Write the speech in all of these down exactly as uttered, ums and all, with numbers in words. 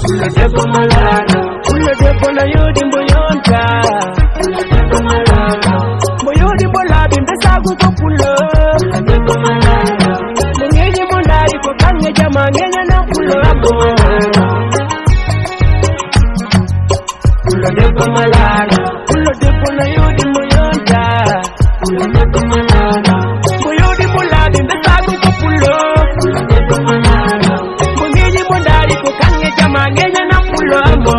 Pullo debbo malaaɗo, pullo debbo no yooɗi mbo yonta. Pullo debbo malaaɗo, mbo yooɗi mbo laaɓi mbe sagu ko pullo. Pullo debbo malaaɗo, mbo ŋeeñi mbo ndaari ko kaŋŋe jama ŋeeñana pullo ambo. Pullo debbo malaaɗo, pullo debbo no yooɗi mbo yonta. Pullo debbo malaaɗo, mbo yooɗi mbo laaɓi mbe sagu ko pullo. Pullo debbo malaaɗo, mbo ŋeeñi mbo ndaari ko kaŋŋe jama ŋeeñana pullo ambo.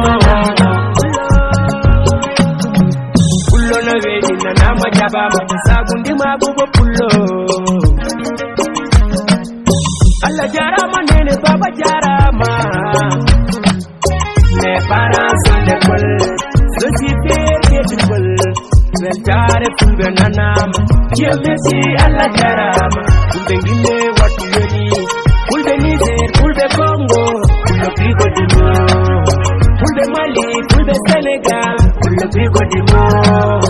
Pullo no weeɗi nanaama jaɓaama sagu ndimaagu ko pullo. Allah jaaraama neene baaba jaaraama. Mes parents sont d'école, je suis fier d'être Pël. Weltaare Fulɓe nanaama, Dieu merci, Allah jaaraama. Fulɓe Gine, Wattu Yoni, Fulɓe Niger, Fulɓe Congo, Fulɓe Frigo du Nord, Fulɓe Mali, Fulɓe Sénégal, Fulɓe Frigo du Nord.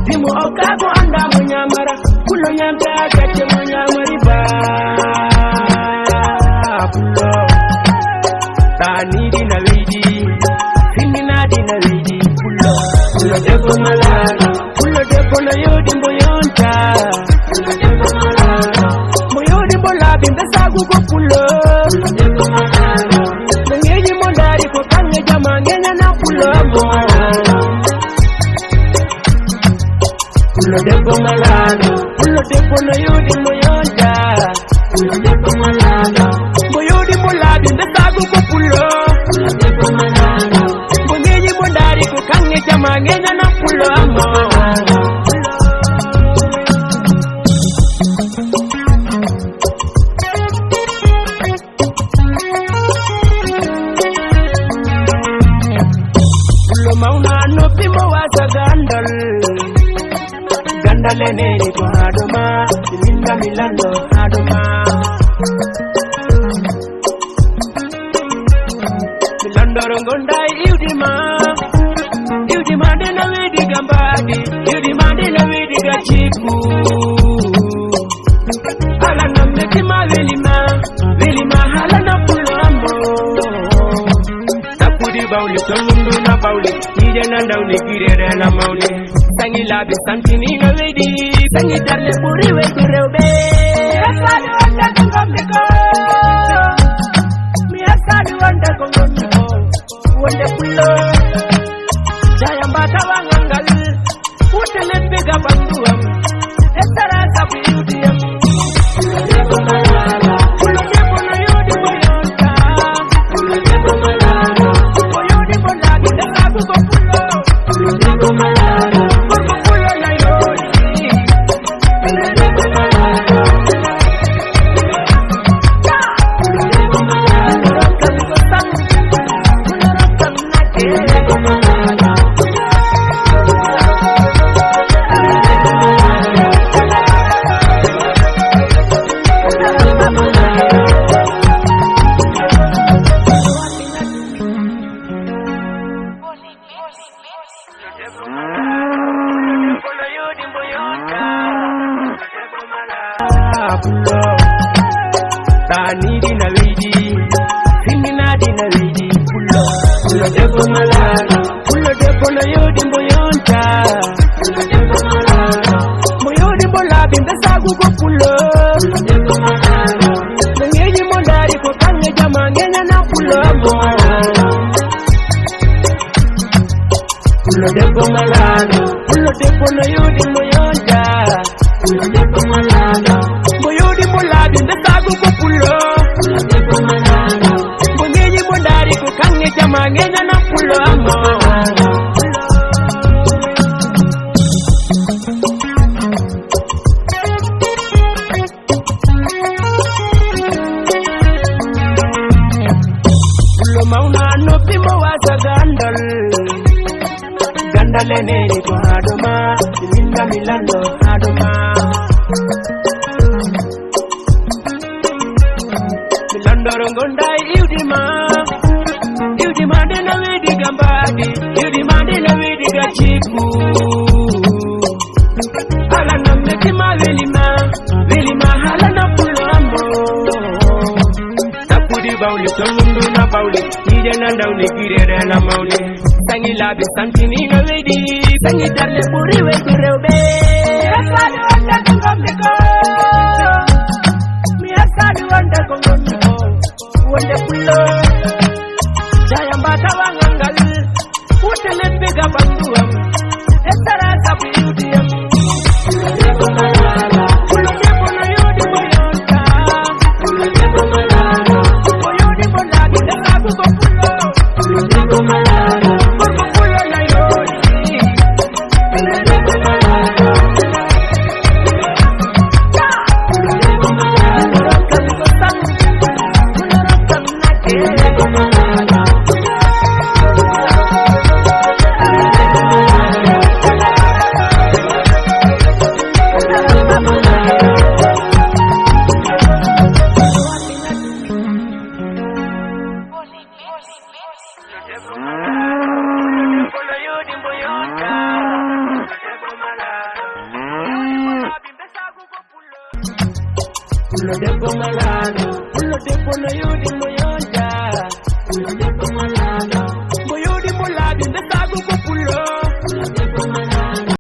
Dimo okka ko annda mo ñamara, pullo ñamta gacce mo ñamari ba. Pullo. Taaniiɗi na weydi, finndinaaɗi na weydi. Pullo, pullo debbo malaaɗo, pullo debbo no yooɗi mbo yonta. Pullo debbo malaaɗo, mbo yooɗi mbo laaɓi mbe sagu ko pullo. Pullo debbo malaaɗo, mbo ŋeeñi mbo ndaari ko kaŋŋe jama ŋeeñana pullo ambo. Pullo debbo malaaɗo, pullo debbo no yooɗi mbo yonta. Pullo debbo malaaɗo, mbo yooɗi mbo laaɓi mbe sagu ko pullo. Pullo debbo malaaɗo, mbo ŋeeñi mbo ndaari ko kaŋŋe jama ŋeeñana pullo ambo. Pullo mawna noppi mo wasa gandal. Gandal e neeri ko haa ɗo ma, mi linda mi lando haa ɗo ma. Mi landoro gonda e iwdi ma. Iwdi ma ndi na widi ga mbaadi, iwdi ma ndi na widi ga jibu. Hala nam ne tima weli ma, weli ma hala na pullo ambo. Tappudi bawli, tolmundu na bawli, niije na ndawli, girere na mawli. Sangi laabi santini na weydi, sangi darle ɓuri weydi rewɓe. Mi hasaani wonde ko ngonmi ko, mi hasaani wonde ko ngonmi ko, wonde pullo. Jaya mba tawa ngal ngal. Wonde lebbi ga ɓanndu am, e sara sabu iwdi am. Pullo debbo no yooɗi mo yonta. Pullo debbo malaano. Ko yooɗi mo laaɓi, e sabu ko pullo. Pullo debbo malaano. Gorko pullo na yooɗi. Pullo debbo malaano. Pullo debbo malaano. Kam ko sam. Pullo kam Taaniiɗi na weydi, finndinaaɗi na weydi. Pullo, pullo debbo malaano. Pullo debbo no yooɗi mbo yonta. Pullo debbo malaano. Mbo yooɗi mbo laaɓi mbe sagu ko pullo. Pullo debbo malaano. Mbo ŋeeñi mbo ndaari ko kaŋŋe jama ŋeeñana pullo mbo malaano. Pullo debbo malaano. Pullo debbo no yooɗi mbo yonta. Pullo debbo malaano. Mbo yooɗi mbo laaɓi mbe sagu ko pullo. Pullo debbo malaano. Mbo ŋeeñi mbo ndaari ko kaŋŋe jama ŋeeñana pullo ambo. Pullo mawna noppi mbo wasa gandal. Gandal e neeri ko haa ɗo ma, mi linda mi lando haa ɗo ma. Mi landoro gonda e iwdi ma. Iwdi ma ndi na weydi ga mbaadi, iwdi ma ndi na weydi ga jikku. Sima welima, welima haalana pullo am o. Tappudi bawli, tolnum duna bawli, yiide na ndawli, girere na mawli. Sangi laabi santini no weydi, sangi darle ɓuri weydi rewɓe. Mi hasani wonde ko ngonmi ko, mi hasani wonde ko ngonmi ko. Wonde pullo, jayamba tawangal ngal. Wonde lebbi ga ɓanndu am, e sara sabu iwdi am. Pullo debbo no yooɗi mo yonta. Ko yooɗi mo laaɓi nde sabu ko pullo. Gorko pullo na yooɗi. Pullo debbo malaano, pullo debbo no yooɗi mo yonta.